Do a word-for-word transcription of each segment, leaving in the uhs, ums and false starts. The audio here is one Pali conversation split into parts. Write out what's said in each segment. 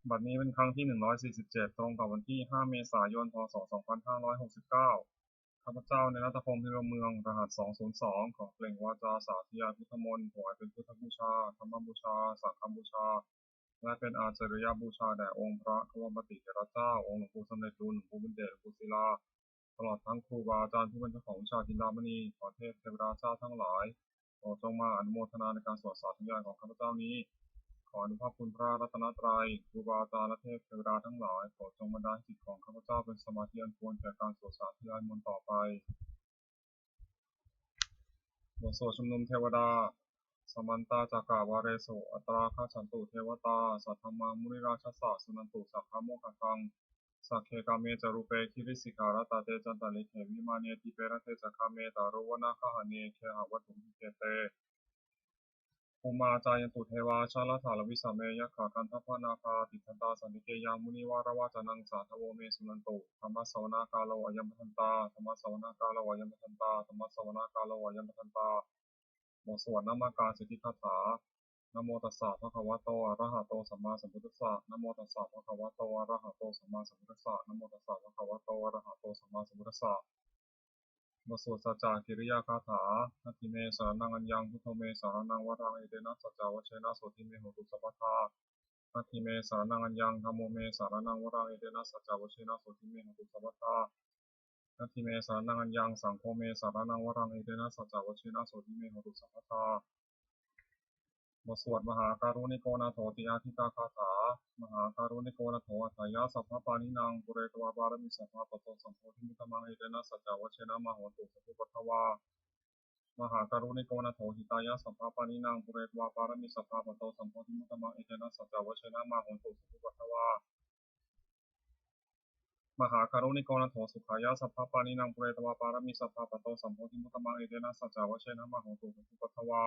บัดนี้เป็นครั้งที่ หนึ่งร้อยสี่สิบเจ็ด ตรงกับวันที่ ห้า เมษายน พ.ศ. สองพันห้าร้อยหกสิบเก้า ข้าพเจ้า เนรัตพงษ์ พิรมเมือง รหัส สองศูนย์สอง ขอเปล่งวาจาสาธยายพุทธมนต์ ถวายเป็นพุทธบูชา ธรรมบูชา สังฆบูชา และเป็นอาจาริยบูชาแด่องค์พระควัมปติเถระเจ้า องค์หลวงปู่สำเร็จลุน หลวงปู่บุญเดช หลวงปู่ศิลา ตลอดทั้งครูบาอาจารย์ผู้เป็นเจ้าของวิชาจินดามณี ขอเทพเทวดาเจ้าทั้งหลาย โปรดจงมาอนุโมทนาในการสวดสาธยายของข้าพเจ้านี้ ขออนุภาพคุณพระรัตนตรัย ครูบาอาจารย์และเทพเทวดาทั้งหลาย โปรดจงบันดาลให้จิตของข้าพเจ้าเป็นสมาธิอันควรแก่การสวดสาธยายมนต์ต่อไป บทสวดชุมนุมเทวดา Samantā cakkavāḷesu atrāgacchantu devatā, saddhammaṃ munirājassa suṇantu saggamokkhadaṃ. Sagge kāme ca rūpe girisikharataṭe cantalikkhe vimāne, dīpe raṭṭhe ca gāme taruvanagahane gehavatthumhi khette, bhummā cāyantu devā jalathalavisame yakkhagandhabbanāgā, tiṭṭhantā santike yaṃ munivaravacanaṃ sādhavo me suṇantu. Dhammassavanakālo ayambhadantā. Dhammassavanakālo ayambhadantā. Dhammassavanakālo ayambhadantā. บทสวดนมการสิทธิคาถา Namo tassa bhagavato arahato sammāsambuddhassa. Namo tassa bhagavato arahato sammāsambuddhassa. Namo tassa bhagavato arahato sammāsambuddhassa. บทสวดสัจจกิริยาคาถา Natthi me saraṇaṃ aññaṃ, buddho me saraṇaṃ varaṃ, etena saccavajjena sotthi me hotu sabbadā. Natthi me saraṇaṃ aññaṃ, dhammo me saraṇaṃ varaṃ, etena saccavajjena sotthi me hotu sabbadā. Natthi me saraṇaṃ aññaṃ, saṅgho me saraṇaṃ varaṃ, etena saccavajjena sotthi me hotu sabbadā. บทสวดมหาการุณิโกนาโถติอาทิกาคาถา Mahākāruṇiko nātho atthāya sabbapāṇinaṃ, pūretvā pāramī sabbā patto sambodhimuttamaṃ, etena saccavajjena mā hontu sabbupaddavā. Mahākāruṇiko nātho hitāya sabbapāṇinaṃ, pūretvā pāramī sabbā patto sambodhimuttamaṃ, etena saccavajjena mā hontu sabbupaddavā. Mahākāruṇiko nātho sukhāya sabbapāṇinaṃ, pūretvā pāramī sabbā patto sambodhimuttamaṃ, etena saccavajjena mā hontu sabbupaddavā.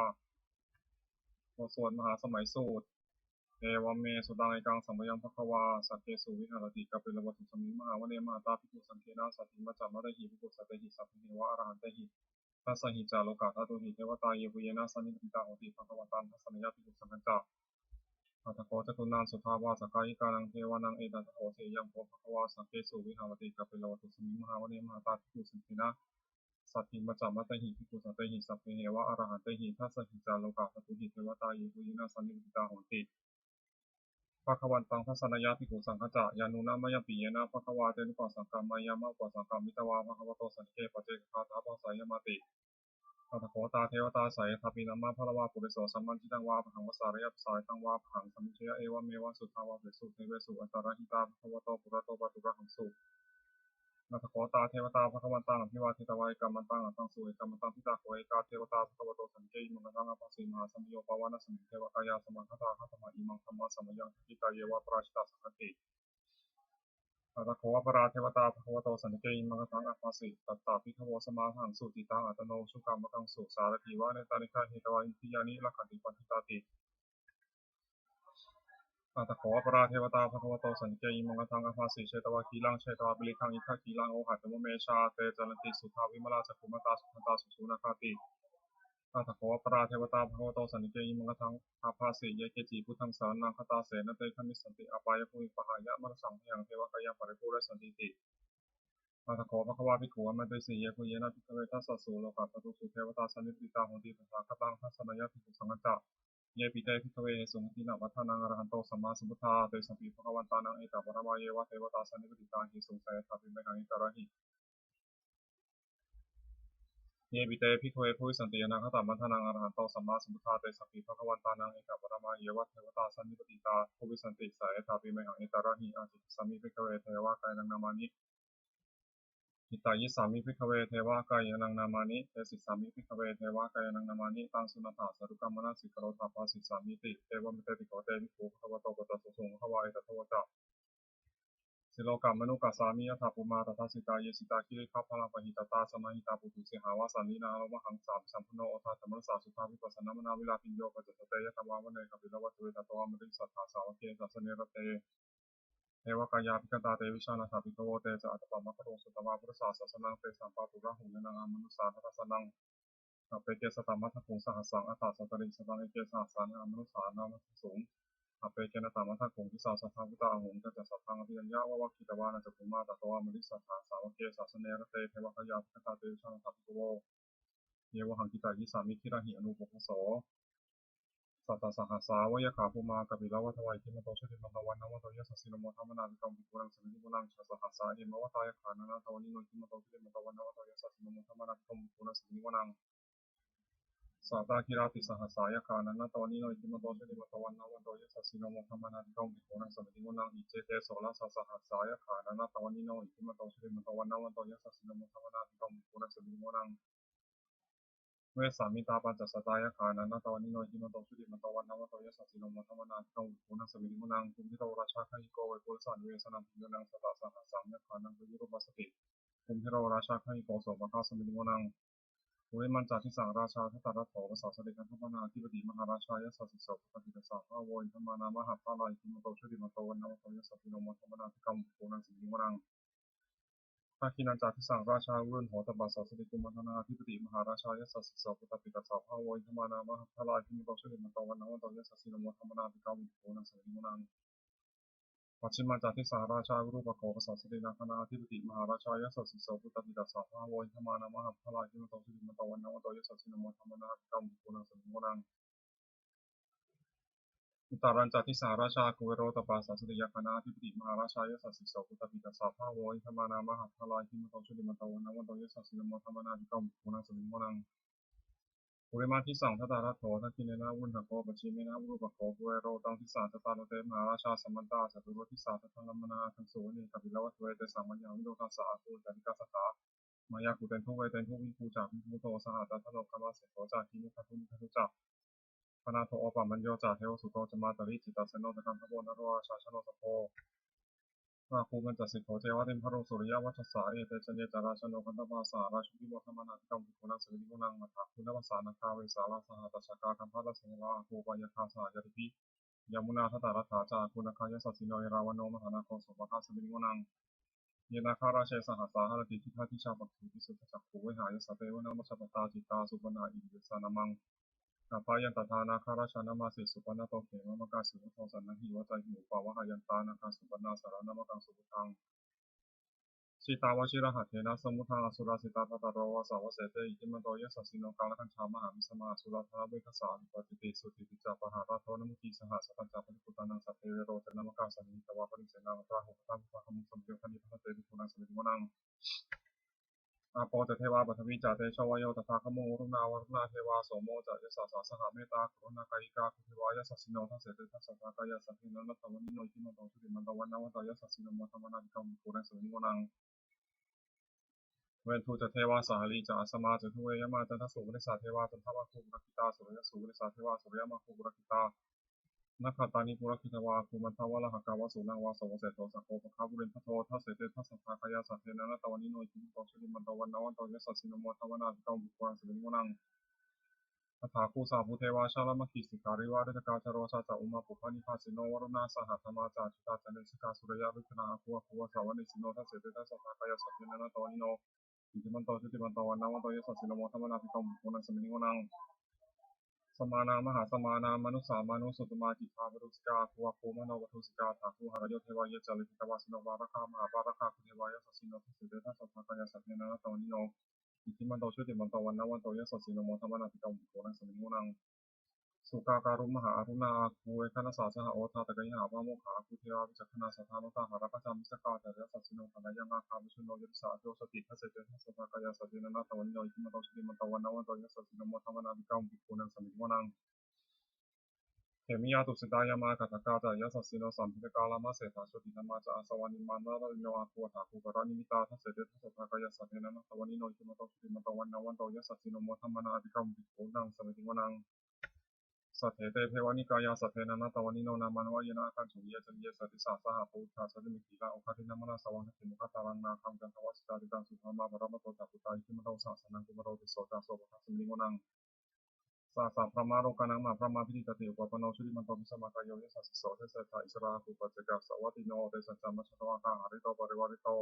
บทสวดมหาสมัยสูตร Evaṃ me sutaṃ. Ekaṃ samayaṃ bhagavā sakkesu viharati kapilavatthusmiṃ mahāvane mahatā bhikkhusaṅghena saddhiṃ pañcamattehi bhikkhusatehi sabbeheva arahantehi, dasahi ca lokadhātūhi devatā yebhuyyena sannipatitā honti bhagavantaṃ dassanāya bhikkhusaṅghañca. Atha kho catunnaṃ suddhāvāsakāyikānaṃ devānaṃ etadahosi: Ayaṃ kho bhagavā sakkesu viharati kapilavatthusmiṃ mahāvane mahatā bhikkhusaṅghena saddhiṃ pañcamattehi bhikkhusatehi sabbeheva arahantehi, dasahi ca lokadhātūhi devatā yebhuyyena sannipatitā honti bhagavantaṃ dassanāya bhikkhusaṅghañca. Yannūna mayampi yena bhagavā tenupasaṅkameyyāma, upasaṅkamitvā bhagavato santike paccekagāthā bhāseyyāmāti. Atha kho tā devatā seyyathāpi nāma balavā puriso sammiñjitaṃ vā bāhaṃ pasāreyya, pasāritaṃ vā bāhaṃ sammiñjeyya, evameva suddhāvāsesu devesu antarahitā bhagavato purato pāturahaṃsu. Atha kho tā devatā bhagavantaṃ abhivādetvā ekamantaṃ aṭṭhaṃsu. Ekamantaṃ ṭhitā kho ekā devatā bhagavato santike imaṃ gāthaṃ abhāsi: Mahāsamayo pavanasmiṃ, devakāyā samāgatā, āgatamha imaṃ dhammasamayaṃ, dakkhitāyeva aparājitasaṅghanti. Atha kho aparā devatā bhagavato santike imaṃ gāthaṃ abhāsi: Tatra bhikkhavo samādahaṃsu, cittaṃ attano ujukamakaṃsu, sārathīva nettāni gahetvā, indriyāni rakkhanti paṇḍitāti. Atha kho aparā devatā bhagavato santike imaṃ gāthaṃ abhāsi: Chetvā khīlaṃ chetvā palighaṃ, indakhīlaṃ ohaccamanejā, te caranti suddhā vimalā, cakkhumatā sudantā susunāgāti. Atha kho aparā devatā bhagavato santike imaṃ gāthaṃ abhāsi: Ye keci buddhaṃ saraṇaṃ gatāse, na te gamissanti apāyabhūmiṃ, pahāya mānusaṃ dehaṃ, devakāyaṃ paripūressantīti. Atha kho bhagavā bhikkhū āmantesi: Yebhuyyena bhikkhave dasasu lokadhātūsu devatā sannipatitā honti tathāgataṃ dassanāya bhikkhusaṅghañca. Yepi te bhikkhave ahesuṃ atītamaddhānaṃ arahanto sammāsambuddhā, tesampi bhagavantānaṃ etaparamāyeva devatā sannipatitā ahesuṃ, seyyathāpi mayhaṃ etarahi. Yepi te bhikkhave bhavissanti anāgatamaddhānaṃ arahanto sammāsambuddhā, tesampi bhagavantānaṃ etaparamāyeva devatā sannipatitā bhavissanti, seyyathāpi mayhaṃ etarahi. Ācikkhissāmi bhikkhave devakāyānaṃ nāmāni. Kittayissāmi bhikkhave devakāyānaṃ nāmāni. Desissāmi bhikkhave devakāyānaṃ nāmāni. Taṃ suṇātha sādhukaṃ manasikarotha bhāsissāmīti. Evaṃ bhanteti kho te bhikkhū bhagavato paccassosuṃ. Bhagavā etadavoca: Silokamanukassāmi, yattha bhummā tadassitā; ye sitā girigabbharaṃ, pahitattā samāhitā. Puthū sīhāva sallīnā, lomahaṃsābhisambhuno; odātamanasā suddhā, vippasannamanāvilā. Bhiyyo pañcasate ñatvā, vane kāpilavatthave; tato āmantayi satthā, sāvake sāsane rate. Devakāyā abhikkantā, te vijānātha bhikkhavo. Te ca ātappamakaruṃ, sutvā buddhassa sāsanaṃ; tesampāturahu ñāṇaṃ, amanussāna dassanaṃ. Appeke satamaddakkhuṃ, sahassaṃ atha sattariṃ; sataṃ eke sahassānaṃ, amanussānamaddasuṃ. Appeke nātha maggappuṭisattā saddhammattā ahuṃ, tañca saddaṃ abhiññāya vavakkhitvāna cakkhumā, tato āmantayi satthā sāvake sāsane rate devakāyā abhikkantā, tesuṃ vācāhi bhikkhavo ye vohaṃ kittayissāmi, girāhi anupubbaso. Sattasahassā va yakkhā bhummā kāpilavatthavā, iddhimanto jutimanto vaṇṇavanto yasassino, modamānā abhikkāmuṃ bhikkhūnaṃ samitiṃ vanaṃ. Chasahassā hemavatā yakkhā nānattavaṇṇino, iddhimanto jutimanto vaṇṇavanto yasassino, modamānā abhikkāmuṃ bhikkhūnaṃ samitiṃ vanaṃ. Sātāgirā tisahassā yakkhā nānattavaṇṇino, iddhimanto jutimanto vaṇṇavanto yasassino, modamānā abhikkāmuṃ bhikkhūnaṃ samitiṃ vanaṃ. Iccete soḷasasahassā yakkhā nānattavaṇṇino, iddhimanto jutimanto vaṇṇavanto yasassino, modamānā abhikkāmuṃ bhikkhūnaṃ samitiṃ vanaṃ. Vessāmittā pañcasatā yakkhā nānattavaṇṇino, iddhimanto jutimanto vaṇṇavanto yasassino, modamānā abhikkāmuṃ bhikkhūnaṃ samitiṃ vanaṃ. Kumbhīro rājagahiko vepullassa nivesanaṃ, bhiyyo naṃ satasahassaṃ yakkhānaṃ payirupāsati, kumbhīro rājagahiko sopāga samitiṃ vanaṃ. Purimañca disaṃ rājā dhataraṭṭho pasāsati, gandhabbānaṃ ādhipati mahārājā yasassi so. Puttāpi tassa bahavo indanāmā mahabbalā, iddhimanto jutimanto vaṇṇavanto yasassino, modamānā abhikkāmuṃ bhikkhūnaṃ samitiṃ vanaṃ. Dakkhiṇañca disaṃ rājā virūḷho tappasāsati, kumbhaṇḍānaṃ ādhipati mahārājā yasassi so. Puttāpi tassa bahavo indanāmā mahabbalā, iddhimanto jutimanto vaṇṇavanto yasassino, modamānā abhikkāmuṃ bhikkhūnaṃ samitiṃ vanaṃ. Pacchimañca disaṃ rājā virūpakkho pasāsati, nāgānaṃ ādhipati mahārājā yasassi so. Puttāpi tassa bahavo indanāmā mahabbalā, iddhimanto jutimanto vaṇṇavanto yasassino, modamānā abhikkāmuṃ bhikkhūnaṃ samitiṃ vanaṃ. Uttarañca disaṃ rājā kuvero tappasāsati, yakkhānaṃ ādhipati mahārājā yasassi so. Puttāpi tassa bahavo indanāmā mahabbalā, iddhimanto jutimanto vaṇṇavanto yasassino, modamānā abhikkāmuṃ bhikkhūnaṃ samitiṃ vanaṃ. Purimaṃ disaṃ dhataraṭṭho, dakkhiṇena virūḷhako, pacchimena virūpakkho, kuvero uttaraṃ disaṃ. Cattāro te mahārājā samantā caturo disā, daddallamānā aṭṭhaṃsu vane kāpilavatthave. Tesaṃ māyāvino dāsā āgū vañcanikā saṭhā, māyā kuṭeṇḍu veṭeṇḍu viṭū ca viṭuṭo saha, candano kāmaseṭṭho ca kinnughaṇḍu nighaṇḍu ca, panādo opamañño ca devasūto ca mātali, cittaseno ca gandhabbo naḷorājā janosabho, rāhubhañcaseṭṭho ceva timbarū suriyavacchasā. Ete caññe ca rājāno gandhabbā saha rājubhi, modamānā abhikkāmuṃ bhikkhūnaṃ samitiṃ vanaṃ. Athāgū nābhasā nāgā vesālā saha tacchakā, kambalassatarā āgū pāyāgā saha ñātibhi, yāmunā dhataraṭṭhā ca āgū nāgā yasassino, erāvaṇo mahānāgo sopāga samitiṃ vanaṃ. Ye nāgarāje sahasā haranti, gidhā dijā pakkhi visuddhacakkhū, vehāyasā te vanamajjhapattā, citrā supaṇṇā iti tesa nāmaṃ. Tathāyaṃ tadā nāgarājānamāsi, supaṇṇato khemamakāsi sattho, saṇhāhi vācāhi upavhayantā, nāgā supaṇṇā saraṇamakaṃsu buddhaṃ. Jitā vajirahatthena samuddaṃ asurā sitā, bhātaro vāsavassete iddhimanto yasassino, kālakañjā mahābhismā asurā dānaveghasā, ādi pacceti sucitti ca pahārādo namucī saha, satañca baliputtānaṃ sabbe verocanāmakā, sannayhitvā parisenaṃ rāhubhaddamupāgamuṃ, samayodāni bhaddante bhikkhūnaṃ samitiṃ vanaṃ. Āpo ca devā paṭhavī ca tejo vāyo tadāgamuṃ, varuṇā vāruṇā devā somo ca yasasā saha, mettākaruṇākāyikā āgū devā yasassino, dasete dasadhā kāyā sabbe nānattavaṇṇino, iddhimanto jutimanto vaṇṇavanto yasassino, modamānā abhikkāmuṃ bhikkhūnaṃ samitiṃ vanaṃ. Veṇḍū ca devā sahalī ca asamā ca duve yamā, candassūpanisā devā candamāgū purakkhitā, suriyassūpanisā devā suriyamāgū purakkhitā, nakkhattāni purakkhitvā āgū mandavalāhakā, vasūnaṃ vāsavassete sakkopāga purindado, dasete dasadhā kāyā sabbe nānattavaṇṇino, iddhimanto jutimanto vaṇṇavanto yasassino, modamānā abhikkāmuṃ bhikkhūnaṃ samitiṃ vanaṃ. Athāgū sahabhū devā jalamaggisikhāriva, ariṭṭhakā ca rojā ca ummāpupphanibhāsino, varuṇā sahadhammā ca accutā ca anejakā, sūleyyarucirā āgū āgū vāsavanesino, dasete dasadhā kāyā sabbe nānattavaṇṇino, iddhimanto jutimanto vaṇṇavanto yasassino, modamānā abhikkāmuṃ bhikkhūnaṃ samitiṃ vanaṃ. Samānā mahāsamānā mānusā mānusuttamā, khiḍḍāpadūsikā āgū āgū manopadūsikā, athāgū harayo devā ye ca lohitavāsino, pāragā mahāpāragā āgū devā yasassino, dasete dasadhā kāyā sabbe nānattavaṇṇino, iddhimanto jutimanto vaṇṇavanto yasassino, modamānā abhikkāmuṃ bhikkhūnaṃ samitiṃ vanaṃ. Sukkā karumhā aruṇā āgū veghanasā saha, odātagayhā pāmokkhā āgū devā vicakkhaṇā, sadāmattā hāragajā missakā ca yasassino, thanayaṃ āgā pajjunno yo disā abhivassati, dasete dasadhā kāyā sabbe nānattavaṇṇino, iddhimanto jutimanto vaṇṇavanto yasassino, modamānā abhikkāmuṃ bhikkhūnaṃ samitiṃ vanaṃ. Khemiyā tusitā yāmā kaṭṭhakā ca yasassino, lambitakā lāmaseṭṭhā jotināmā ca āsavā, nimmānaratino āgū athāgū paranimmitā, dasete dasadhā kāyā sabbe nānattavaṇṇino, iddhimanto jutimanto vaṇṇavanto yasassino, modamānā abhikkāmuṃ bhikkhūnaṃ samitiṃ vanaṃ. Saṭṭhete devanikāyā sabbe nānattavaṇṇino, nāmanvayena āgañchuṃ ye caññe sadisā saha, pavutthajātimakhīlaṃ oghatiṇṇamanāsavaṃ, dakkhemoghataraṃ nāgaṃ candaṃva asitātitaṃ, subrahmā paramatto ca puttā iddhimato saha sanaṅkumāro tisso ca sopāga samitiṃ vanaṃ. Sahassabrahmalokānaṃ mahābrahmābhitiṭṭhati, upapanno jutimanto bhismākāyo yasassi so, dasettha issarā āgū paccekavasavattino, tesañca majjhato āgā hārito parivārito.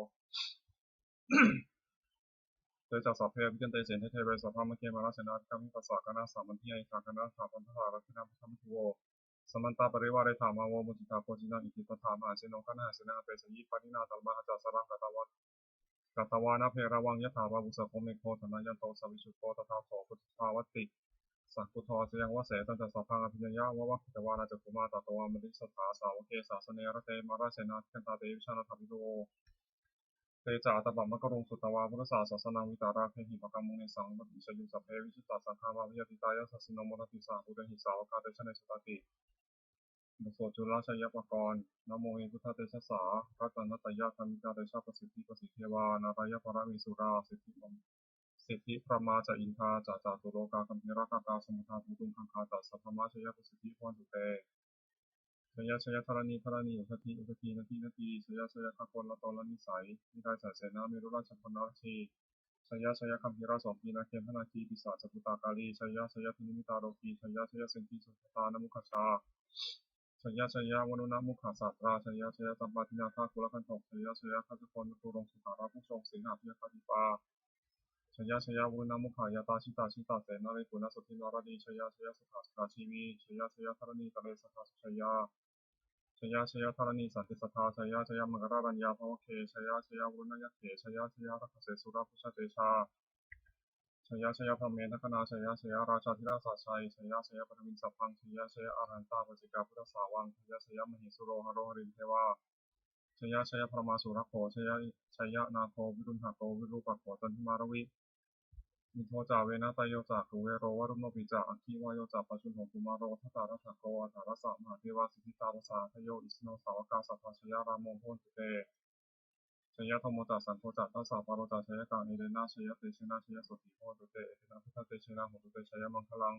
Te ca sabbe abhikkante sinde deve sabrahmake, mārasenā abhikkāmi tassa kaṇhassa mandiyaṃ, yadayāgaṃ nātha bandhatha rakkhettha bandhataggo. Samantā parivāretha mā vo muñcittha koci naṃ. Iti tattha mahāseno kaṇhasenaṃ apesayi pāṇinā talamāhacca saraṃ katvāna bheravaṃ yathā pāvussako megho thanayanto savijjuko tathā so paccudāvatti saṅkuddho asayaṃvase. Tañca sabbaṃ abhiññāya vavakkhitvāna cakkhumā tato āmantayi satthā sāvake sāsane rate. Mārasenā abhikkantā te vijānātha bhikkhavo. Te ca ātappamakaruṃ sutvā buddhassa sāsanaṃ vītarāgehi pakkāmuṃ nesaṃ vaḍḍhibhikkhavoti. Sabbe vijitasaṅgāmā bhayātītā yasassino modanti saha bhūtehi sāvakā te janesutāti. บทสวดจุลชัยปกรณ์ Namo me buddhatejasā ratanattayadhammikā tejapasiddhi pasīdevā nārāyaparamesurā siddhibrahmā ca indā ca catulokā gambhīrakkhakā samuddā bhūtuṃ gaṅgā ca sabrahmajayapasiddhi bhavantu te. Jaya jaya dharaṇi dharaṇī udadhi udadhī nadi nadī jaya jaya gaganalatanalanisai nirayasai senā merurājabalanarajī jaya jaya gambhīrasombhī nāgendanāgī pisācabhūtakālī jaya jaya dunnimittarogī jaya jaya siddhisundaranāmukhajā jaya jaya varuṇamukhasātrā jaya jaya campādināgakulagantho jaya jaya gajagonnaturaṅgasutarabhujagaṃ sīhabyagghadīpā jaya jaya varuṇamukhayātrā jita jita senārī punasuddhi naradī jaya jaya sukhā sukhā jīvī jaya jaya dharaṇītale sadā sujayā jaya jaya dharaṇī santi sadā jaya jaya maṅkararājaṃ bhavagge jaya jaya varuṇayakkhe jaya jaya rakkhase surabhujatejā jaya jaya brahmendagaṇā jaya jaya rājādhirājasājjai jaya jaya paṭhaviṃ sabbaṃ jaya jaya arahantā paccekabuddhasāvaṃ jaya jaya mahesuro haro harindevā jaya jaya brahmā surakkho jaya jaya nāgo viruḷhako virūpakkho candimā ravi indo ca venateyyo ca kuvero varuṇopi ca aggi vāyo ca pājuṇho kumāro dhataraṭṭhako aṭṭhārasa mahādevā siddhitāpasa-ādayo isino sāvakā sabbā jaya rāmo bhavantu te jaya dhammo ca saṅgho ca dasapālo ca jayakaṃ etena jayatejena jayasotthī bhavantu te etena buddhatejena hotu te jayamaṅgalaṃ.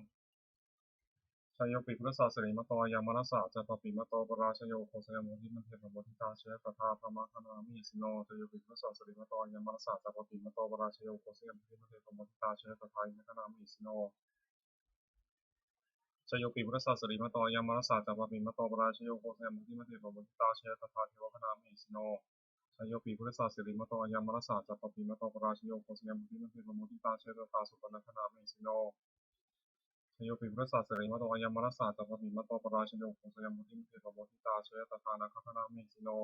Jayopi buddhassa sirīmato ayaṃ mārassa ca pāpimato parājayo ugghosayaṃ bodhimaṇḍe pamoditā jaya tadā brahmagaṇā mahesino. Jayopi buddhassa sirīmato ayaṃ mārassa ca pāpimato parājayo ugghosayaṃ bodhimaṇḍe pamoditā jaya tadā indagaṇā mahesino. Jayopi buddhassa sirīmato ayaṃ mārassa ca pāpimato parājayo ugghosayaṃ bodhimaṇḍe pamoditā jaya tadā devagaṇā mahesino. Jayopi buddhassa sirīmato ayaṃ mārassa ca pāpimato parājayo ugghosayaṃ bodhimaṇḍe pamoditā jaya tadā supaṇṇagaṇā mahesino. Jayopi buddhassa sirīmato ayaṃ mārassa ca pāpimato parājayo ugghosayaṃ bodhimaṇḍe pamoditā jaya tadā nāgagaṇā mahesino.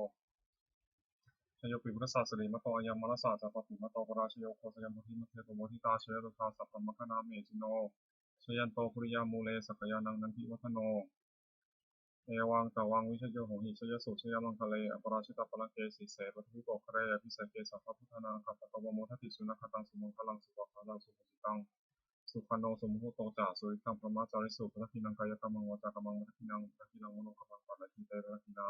Jayopi buddhassa sirīmato ayaṃ mārassa ca pāpimato parājayo ugghosayaṃ bodhimaṇḍe pamoditā jaya tadā sabrahmagaṇā mahesino. Jayanto bodhiyā mūle sakyānaṃ nandivaḍḍhano evaṃ tvaṃ vijayo hohi jayassu jayamaṅgale. Aparājitapallaṅke sīse paṭhavipokkhare abhiseke sabbabuddhānaṃ aggappatto pamodati. Sunakkhattaṃ sumaṅgalaṃ supabhātaṃ suhuṭṭhitaṃ sukhaṇo sumuhutto ca suyiṭṭhaṃ brahmacārisu. Padakkhiṇaṃ kāyakammaṃ vācākammaṃ padakkhiṇaṃ padakkhiṇaṃ manokammaṃ paṇidhī te padakkhiṇā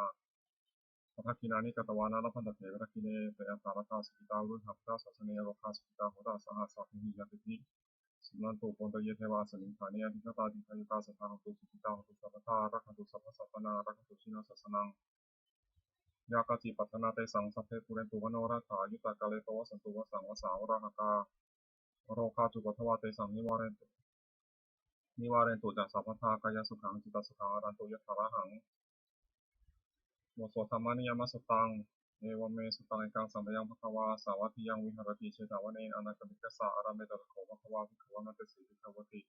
padakkhiṇāni katvāna labhantatthe padakkhiṇe. Te atthaladdhā sukhitā viruḷhā buddhasāsane arogā sukhitā hotha saha sabbehi ñātibhi. Suṇantu bhonto ye devā asmiṃ ṭhāne adhigatā dīghāyukā sadā hontu sukhitā hontu sabbadā rakkhantu sabbasattānaṃ rakkhantu jinasāsanaṃ. Yā kāci patthanā tesaṃ sabbe pūrentu manorathā yuttakāle pavassantu vassaṃ vassā valāhakā. Rogā cupaddavā tesaṃ nivārentu nivārentu ca sabbadā kāyasukhaṃ cittasukhaṃ arahantu yathārahaṃ. บทสวด Dhammaniyāmasuttaṃ. Evaṃ me sutaṃ. Ekaṃ samayaṃ bhagavā sāvatthiyaṃ viharati jetavane anāthapiṇḍikassa ārāme. Tatra kho bhagavā bhikkhūnaṃ desesi bhikkhavati.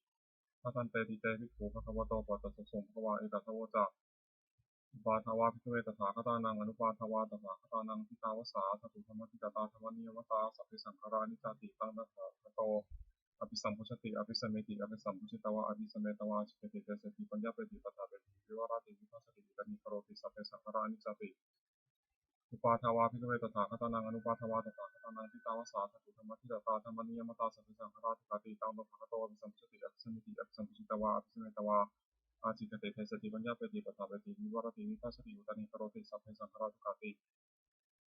Bhadanteti te bhikkhū bhagavato paccassosuṃ. Bhagavā etadavoca. Uppādā vā bhikkhave tathāgatānaṃ anuppādā vā tathāgatānaṃ ṭhitā va sā dhātu dhammaṭṭhitatā dhammaniyāmatā sabbe saṅkhārā aniccāti. Taṃ tathāgato abhisambujjhati abhisameti abhisambujjhitvā abhisametvā ācikkhati deseti paññapeti paṭṭhapeti vivarati vibhajati uttānīkaroti sabbe saṅkhārā aniccāti. Uppādā vā bhikkhave tathāgatānaṃ anuppādā vā tathāgatānaṃ ṭhitā va sā dhātu dhammaṭṭhitatā dhammaniyāmatā sabbe saṅkhārā dukkhāti. Taṃ tathāgato abhisambujjhati abhisameti abhisambujjhitvā abhisametvā ācikkhati deseti paññapeti paṭṭhapeti vivarati vibhajati uttānīkaroti sabbe saṅkhārā dukkhāti.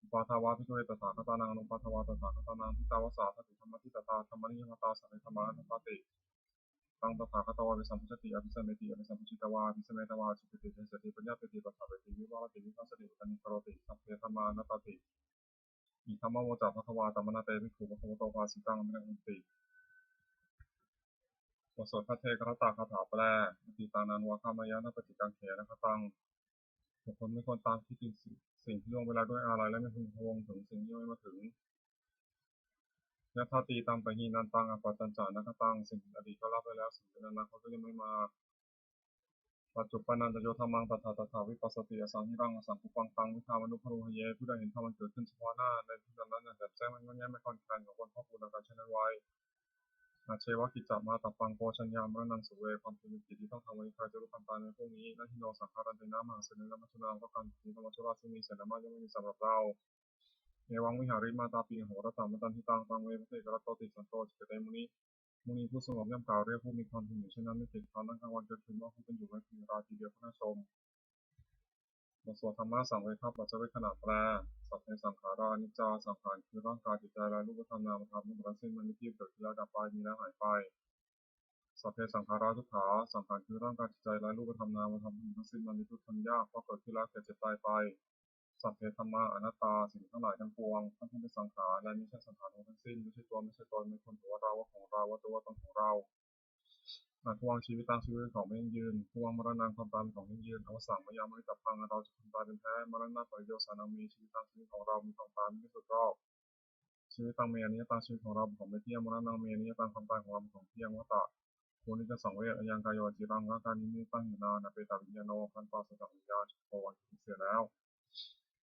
Uppādā vā bhikkhave tathāgatānaṃ anuppādā vā tathāgatānaṃ ṭhitā va sā dhātu dhammaṭṭhitatā dhammaniyāmatā sabbe dhammā anattāti. Taṃ tathāgato abhisambujjhati abhisameti abhisambujjhitvā abhisametvā ācikkhati deseti paññapeti paṭṭhapeti vivarati vibhajati uttānīkaroti sabbe dhammā anattāti. Idamavoca bhagavā. Attamanā te bhikkhū bhagavato bhāsitaṃ abhinandunti. บทสวดภัทเทกรัตตคาถาแปล Atītānaṃ vāgamāya nappaṭikaṅkhe anāgataṃ. บุคคลไม่ควรตามคิดถึงสิ่งที่ล่วงไปแล้วด้วยอาลัย และไม่พึงพะวงถึงสิ่งที่ยังไม่มาถึง Yadatītampahīnantaṃ appattañca anāgataṃ. สิ่งเป็นอดีตก็ละไปแล้ว สิ่งเป็นอนาคตก็ยังไม่มา Paccuppannañca yo dhammaṃ tattha tattha vipassati, asaṃhiraṃ asaṅkuppaṃ taṃ viddhā manubrūhaye. ผู้ใดเห็นธรรมอันเกิดขึ้นเฉพาะหน้าในผู้นั้นๆ อย่างแจ่มแจ้งไม่ง่อนแง่นไม่คลอนแคลน ของคนพอกพูนดังกล่าวเช่นนั้นไว้ Ajjeva kiccamātappaṃ ko jaññā maraṇaṃ suve. ความจริงเป็นกิจที่ต้องทำวันนี้ ใครจะรู้ความตายในพรุ่งนี้ Na hi no saṅgarantena mahāsenena maccunā. เพราะการหนีธรรมะชั่วราชซึ่งมีเสนามากย่อมไม่มีสำหรับเรา Evaṃ vihārimātāpiṃ ahorattamatanditaṃ, taṃ ve bhaddekarattoti santo ācikkhate muni. มุนีผู้สงบย่อมกล่าวเรียกผู้มีความเพียรอยู่เช่นนั้นไม่เกียจคร้านทั้งกลางวันกลางคืน ว่าผู้เป็นอยู่ไม่พึงราตรีเดียวก็น่าชม บทสวดธรรมสังเวคปัจจเวกขณะแปล Sabbe saṅkhārā aniccā. สังขารคือร่างกายจิตใจและรูปธรรมนามธรรมทั้งหมดทั้งสิ้น มันไม่เที่ยง เกิดขึ้นแล้วดับไป มีแล้วหายไป Sabbe saṅkhārā dukkhā. สังขารคือร่างกายจิตใจและรูปธรรมนามธรรมทั้งหมดทั้งสิ้น มันเป็นทุกข์ทนยาก เพราะเกิดขึ้นแล้วแก่เจ็บตายไป Sabbe dhammā anattā. สิ่งทั้งหลายทั้งปวง ทั้งที่เป็นสังขารและมิใช่สังขารทั้งสิ้น ไม่ใช่ตัวไม่ใช่ตน ไม่ควรถือว่าเรา ว่าของเรา ว่าตัวว่าตนของเรา Addhuvaṃ jīvitaṃ. ชีวิตเป็นของไม่ยั่งยืน Dhuvaṃ maraṇaṃ. ความตายเป็นของยั่งยืน Avassaṃ mayā maritabbaṃ. อันเราจะพึงตายเป็นแท้ Maraṇapariyosānaṃ me jīvitaṃ. ชีวิตของเรามีความตายไม่มีที่สุดรอบ Jīvitaṃ me aniyataṃ. ชีวิตของเราเป็นของไม่เtīยง Maraṇaṃ me niyataṃ. ความตายของเราเป็นของเที่ยง Vata. ควรที่จะสังเวช Ayaṃ kāyo aciraṃ. ร่างกายนี้ไม่ตั้งอยู่นาน Apetaviññāṇo. ครั้นปราศจากวิญญาณ Chuddho. อันเป็นเสียแล้ว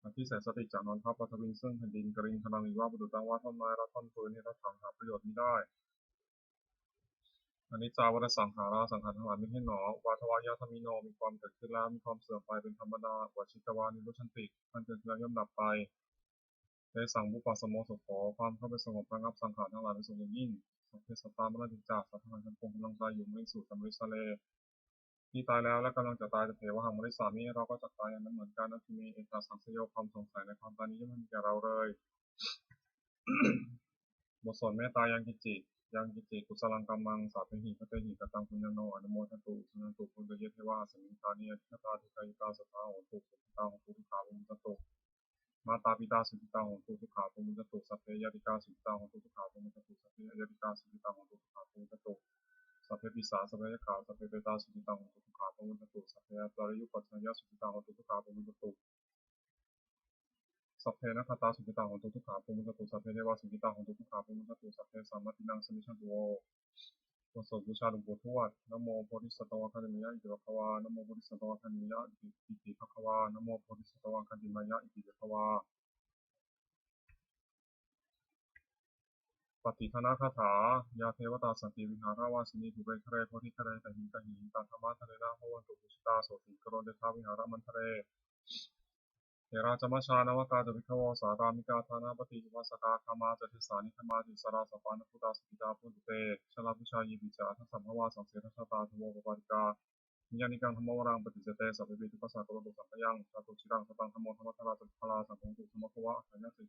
Adhisessati. จักนอนทับ Pathaviṃ. ซึ่งแผ่นดิน Kaliṅgaraṃ iva. ประดุจดังว่าท่อนไม้รัดท่อนฟืน Hiratthaṃ. หาประโยชน์มิได้ Aniccā vata saṅkhārā. สังขารทั้งหลายไม่เที่ยงหนอ Upaddavayadhammino. มีความเกิดขึ้นแล้ว มีความเสื่อมไปเป็นธรรมดา Uppajjitvā nirujjhanti. อันเกิดขึ้นแล้วย่อมดับไป Tesaṃ vūpasamo sukho. ความเข้าไปสงบระงับสังขารทั้งหลายเป็นสุขอย่างยิ่ง Sabbe sattā maranti ca. สัตว์ทั้งหลายทั้งปวงกำลังตายอยู่ Mariṃsu ca marissare. ที่ตายแล้วและกำลังจะตาย Tathevāhaṃ marissāmi. เราก็จักตายอย่างนั้นเหมือนกัน Natthi me ettha saṃsayo. ความสงสัยในความตายนี้ย่อมไม่มีแก่เราเลย บทสวดเมตตา Yaṃ kiñci, yaṃ kiñci kusalaṃ kammaṃ sabbehi katehi kataṃ puññaṃ no anumodantu suṇantu bhonto ye devā asmiṃ ṭhāne adhigatā dīghāyukā sadā hontu sukhitā hontu dukkhā pamuñcantu. Mātā pitā sukhitā hontu dukkhā pamuñcantu. Sabbe ñātikā sukhitā hontu dukkhā pamuñcantu. Sabbe aññātikā sukhitā hontu dukkhā pamuñcantu. Sabbe pisā sabbe yakkhā sabbe petā sukhitā hontu dukkhā pamuñcantu. Sabbe antariyupajjhāyā sukhitā hontu dukkhā pamuñcantu. Sabbe nakkhattā sukhitā hontu dukkhā pamuñcantu. Sabbe devā sukhitā hontu dukkhā pamuñcantu. Sabbasampattīnaṃ samijjhantu vo. บทสวดบูชาหลวงปู่ทวด Namo bodhisatto āgantimāya iti bhagavā. Namo bodhisatto āgantimāya iti bhagavā. Namo bodhisatto āgantimāya iti bhagavā. Pattidānagāthā. Yā devatā santi vihāravāsinī dūre ghare bodhighare tahiṃ tahiṃ, tā dhammadānena bhavantu pūjitā sotthiṃ karontedha vihāramaṇḍale. Therā ca majjhā navakā ca bhikkhavo, sārāmikā dānapatī upāsakā, gāmā ca desā nigamā ca issarā, sappāṇabhūtā sukhitā bhavantu te. Jalābujā yepi ca aṇḍasambhavā, saṃsedajātā athavopapātikā, niyyānikaṃ dhammavaraṃ paṭicca te, sabbepi dukkhassa karontu saṅkhayaṃ. Ṭhātu ciraṃ sataṃ dhammo, dhammaddharā ca puggalā, saṅgho hotu samaggo va, atthāya ca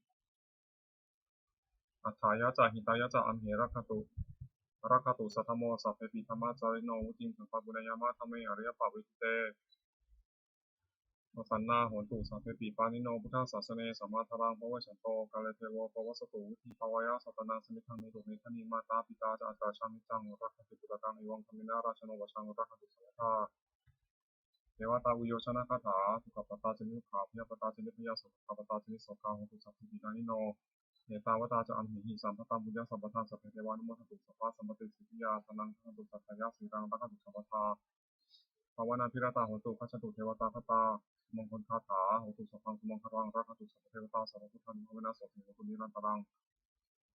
atthāya ca hitāya ca. Amhe rakkhatu, rakkhatu saddhammo, sabbepi dhammacārino, vuḍḍhiṃ sampāpuṇeyyāma, dhamme ariyappavedite. Pasannā hontu sabbepi, pāṇino buddhasāsane, sammā dhāraṃ pavecchanto kāle devo pavassatu, vuḍḍhibhāvāya sattānaṃ, samiddhaṃ netu medaniṃ. Mātā pitā ca atrajaṃ, niccaṃ rakkhanti puttakaṃ, evaṃ dhammena rājāno, pajaṃ rakkhantu sabbadā. Devatāuyyojanagāthā. Dukkhappattā ca niddukkhā, bhayappattā ca nibbhayā, sokappattā ca nissokā, hontu sabbepi pāṇino. Ettāvatā ca amhehi, sambhataṃ puññasampadaṃ, sabbe devānumodantu, sabbasampattisiddhiyā. Dhanaṃ dadantu saddhāya, sīlaṃ rakkhantu sabbadā, bhāvanābhiratā hontu, gacchantu devatāgatā. Sumaṅgalagāthā. Hotu sabbaṃ sumaṅgalaṃ, rakkhantu sabbadevatā, sabbabuddhānubhāvena, sotthī hontu nirantaraṃ.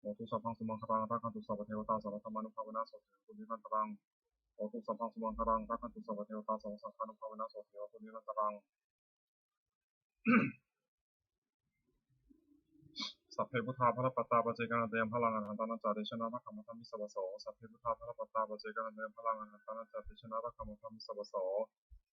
Hotu sabbaṃ sumaṅgalaṃ, rakkhantu sabbadevatā, sabbadhammānubhāvena, sotthī hontu nirantaraṃ. Hotu sabbaṃ sumaṅgalaṃ, rakkhantu sabbadevatā, sabbasaṅghānubhāvena, sotthī hontu nirantaraṃ. Sabbe buddhā balappattā, paccekānañca yaṃ balaṃ, arahantānañca tejena, rakkhaṃ bandhāmi sabbaso. Sabbe buddhā balappattā, paccekānañca yaṃ balaṃ, arahantānañca tejena, rakkhaṃ bandhāmi sabbaso.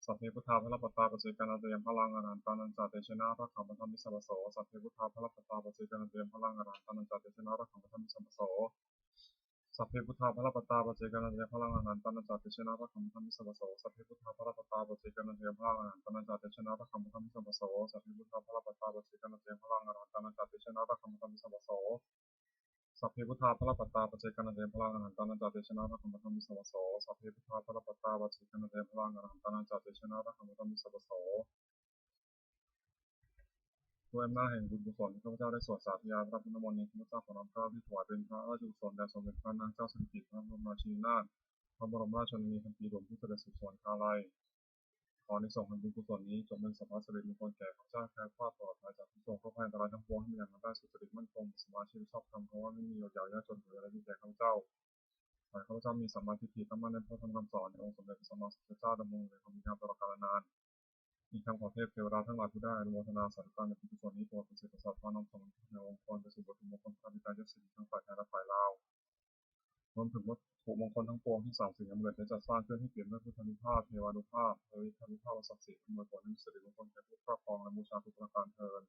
Sabbe buddhā balappattā, paccekānañca yaṃ balaṃ, arahantānañca tejena, rakkhaṃ bandhāmi sabbaso. Sabbe buddhā balappattā, paccekānañca yaṃ balaṃ, arahantānañca tejena, rakkhaṃ bandhāmi sabbaso. Sabbe buddhā balappattā, paccekānañca yaṃ balaṃ, arahantānañca tejena, rakkhaṃ bandhāmi sabbaso. Sabbe buddhā balappattā, paccekānañca yaṃ balaṃ, arahantānañca tejena, rakkhaṃ bandhāmi sabbaso. Sabbe buddhā balappattā, paccekānañca yaṃ balaṃ, arahantānañca tejena, rakkhaṃ bandhāmi sabbaso. Sabbe buddhā balappattā, paccekānañca yaṃ balaṃ, arahantānañca tejena, rakkhaṃ bandhāmi sabbaso. Sabbe buddhā balappattā, paccekānañca yaṃ balaṃ, arahantānañca tejena, rakkhaṃ bandhāmi sabbaso. ด้วยอำนาจแห่งบุญกุศลที่ข้าพเจ้าได้สวดสาธยายพระพุทธมนต์นี้ ข้าพเจ้าขอน้อมเกล้าถวายเป็นพระราชกุศลแด่สมเด็จพระนางเจ้าสิริกิติ์ พระบรมราชินีนาถ พระบรมราชชนนีพันปีหลวง ผู้เสด็จสู่สวรรคาลัย ขออานิสงส์แห่งบุญกุศลนี้จงเป็นสมบัติสิริมงคลแก่ข้าพเจ้า แคล้วคลาดปลอดภัยจากทุกข์โศกโรคภัยอันตรายทั้งปวง ให้มีอันเป็นไปได้สุจริตมั่นคง มีสมาธิโดยชอบธรรม คำว่าไม่มีอดอยากยากจนหรืออะไรมีแก่ข้าพเจ้า ขอให้ข้าพเจ้ามีสัมมาทิฏฐิตั้งมั่นในพระธรรมคำสอนในองค์สมเด็จพระสัมมาสัมพุทธเจ้า ดำรงอยู่ในความดีงามตลอดกาลนาน อีกทั้งขอเทพเทวดาทั้งหลายผู้ได้อนุโมทนาสาธุการในบุญกุศลนี้ โปรดประสิทธิ์ประสาทพาน้อมส่งในองค์กรไปสู่วัตถุมงคลพระบิดายศสิริทั้งฝ่ายไทยและฝ่ายลาว รวมถึงวัตถุมงคลทั้งปวงที่สามสิงห์อำเร็จได้จัดสร้างขึ้นให้เปี่ยมด้วยพุทธานุภาพ เทวานุภาพ เทวิทานุภาพอันศักดิ์สิทธิ์ อำนวยผลให้มีสิริมงคลแก่ผู้ครอบครองและบูชาทุกประการเทอญ